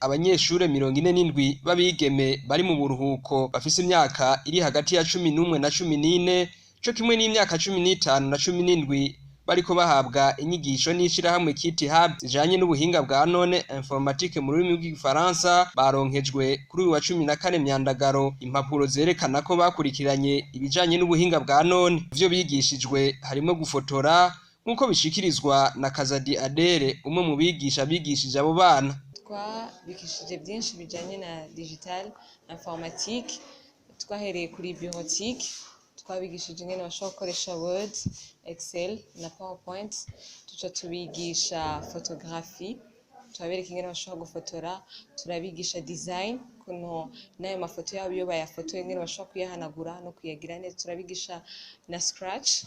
Abanyeshure 47 b'abigeme bari mu buruhuko, bafise imyaka iri hagati ya 11 na 14, co kimwe n'imyaka 15 na 17, bariko bahabwa inyigisho n'ishirahamwe Kiti Hub zijanye n'ubuhinga bwa none, informatique mu rurimi rw'igifaransa. Baronkejwe kuri uyu wa 14 Myandagaro impapuro zerekana ko bakurikiranye ibijanye n'ubuhinga bwa none. Ivyo bigishijwe harimo gufotora, nk'uko bishikirizwa na Kazadi Adere, umwe mu bigisha bigishije abo bana. Twabigishije byinshi bijanye na digital informatique. Twahereye kuri bureautique, twabigishije ingene bashobora gukoresha Word, Excel na PowerPoint. Tuca tubigisha photographie, turabereka ingene bashobora gufotora. Turabigisha design, ukuntu n'ayo mafoto yabo iyo bayafotoye ingene bashobora kuyahanagura no kuyagira neza. Turabigisha na Scratch,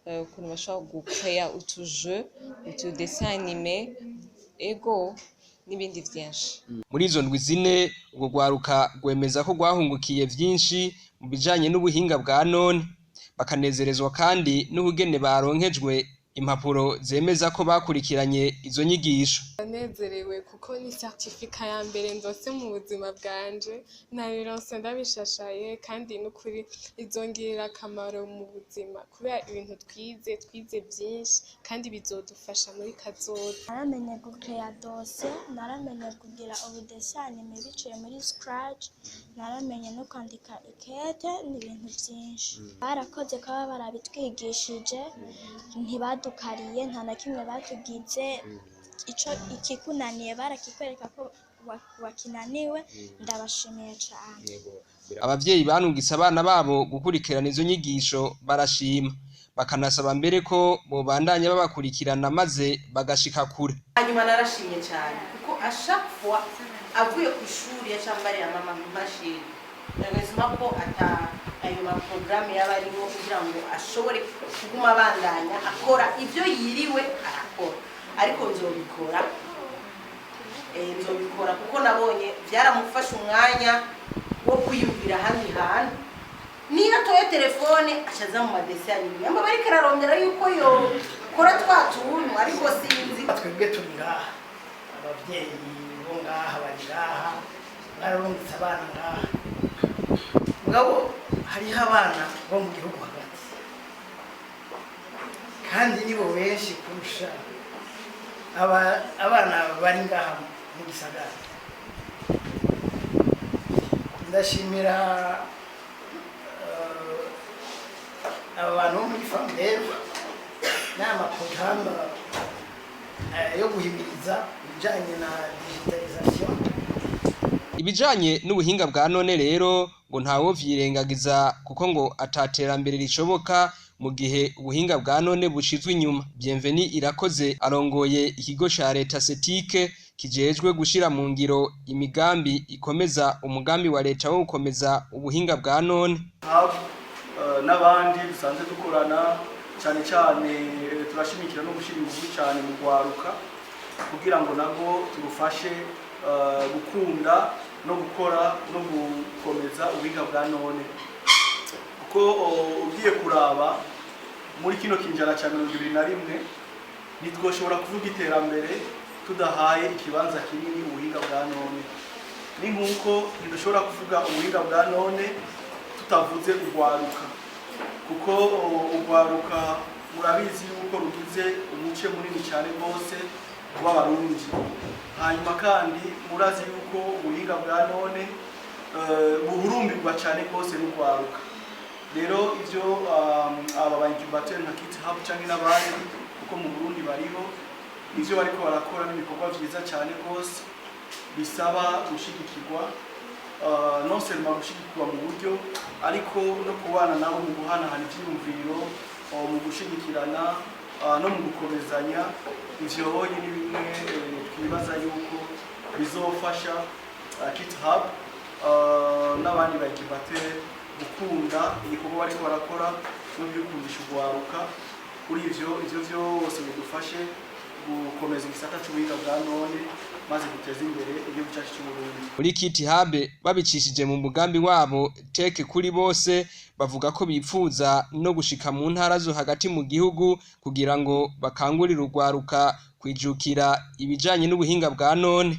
ukuntu bashobora gucrea utujeux, utudessins animés, ego, n'ibindi vyinshi. Muri izo ndwi 4, urwo rwaruka rwemeza ko rwahungukiye vyinshi mu bijanye n'ubuhinga bwa none, bakanezerezwa kandi n'ubugene baronkejwe impapuro zemeza ko bakurikiranye izo nyigisho. Ndanezerewe kuko ni certificat ya mbere ndose mu buzima bwanje. Nabironse ndabishashaye, kandi n'ukuri izongirira akamaro mu buzima, kubera ibintu twize, twize byinshi kandi bizodufasha muri kazoza. Naramenye gukeya dossier, naramenye kugira ubudessin animé biciye muri Scratch, naramenye no kwandika ikete n'ibintu byinshi. Barakoze kuba barabitwigishije, ntibadukariye, nta na kimwe batugize. Ico ikikunaniye barakikwereka ko wakinaniwe. Ndabashimiye cane. Abavyeyi banungitse abana babo gukurikirana izo nyigisho barashima, bakanasaba mbere ko bobandanya babakurikirana maze bagashika kure. Hanyuma narashimye cyane kuko à chaque fois avuye ku ishuri yacambariye mama mashini, nagazima ko ata ayo maporogaramu yaba arimo kugira ngo ashobore kuguma abandanya akora ibyo yiriwe arakora. Ariko nzobikora, nzobikora kuko nabonye byaramufasha umwanya wo kwiyumvira ahandi hantu. Niyo atoye telefone acaza mu madessins animés, yamba bariko ararondera yuko yokora twa tuntu, ariko sinzi. Twebwe turi ngaha, ababyeyi bo ngaha bari ngaha, bararungitse abana ngaha. Mugabo hariho abana bo mu gihugu hagati, kandi nibo benshi kurusha abana bari ngaha mu gisagara. Ndashimira aba bantu bo muri FAMDEV n'aya maporogaramu yo guhimiriza ibijyanye na digitalisation. Ibijanye n'ubuhinga bwa none rero ngo ntawo vyirengagiza, kuko ngo ataterambere rishoboka mu gihe ubuhinga bwa none bushizwe inyuma. Bienveni Irakoze arongoye ikigo ca leta CETIC, kijejwe gushira mu ngiro imigambi ikomeza umugambi wa leta wo gukomeza ubuhinga bwa none. Hub n'abandi dusanzwe dukorana, cyane cyane turashimikira no gushyira ingufu cyane mu rwaruka, kugira ngo nabwo turufashe gukunda no gukora no gukomeza ubuhinga bwa none, kuko ugiye kuraba muri kino kinjana cya 21 ntitwoshobora kuvuga iterambere tudahaye ikibanza kinini ubuhinga bwa none. Ni nk'uko ntidushobora kuvuga ubuhinga bwa none tutavuze urwaruka, kuko urwaruka murabizi yuko rugize umuce munini cyane rwose w'Abarundi. Hanyuma kandi murazi yuko ubuhinga bwa none buhurumbirwa cyane rwose n'urwaruka. Rero ivyo aba ba incubateur nka Kit Hub canke n'abandi, kuko mu Burundi bariho, ivyo bariko barakora n'ibikorwa vyiza cyane rwose bisaba gushigikirwa, non seulement gushigikirwa mu buryo, ariko no kubana nabo mu guhanahana ivyiyumviro, mu gushigikirana, no mu gukomezanya. Ivyo honye ni bimwe twibaza yuko bizofasha Kit Hub n'abandi ba incubateur gukunda igikorwa bariko barakora no kwikundisha urwaruka. Kuri ivyo vyose bidufashe gukomeza igisata c'ubuhinga bwa none, maze duteze imbere igihugu cyacu cy'Uburundi. Muri Kit Hub, babicishije mu mugambi wabo Tech kuri bose, bavuga ko bipfuza no gushika mu ntara zo hagati mu gihugu kugira ngo bakangurire urwaruka kwijukira ibijanye n'ubuhinga bwa none.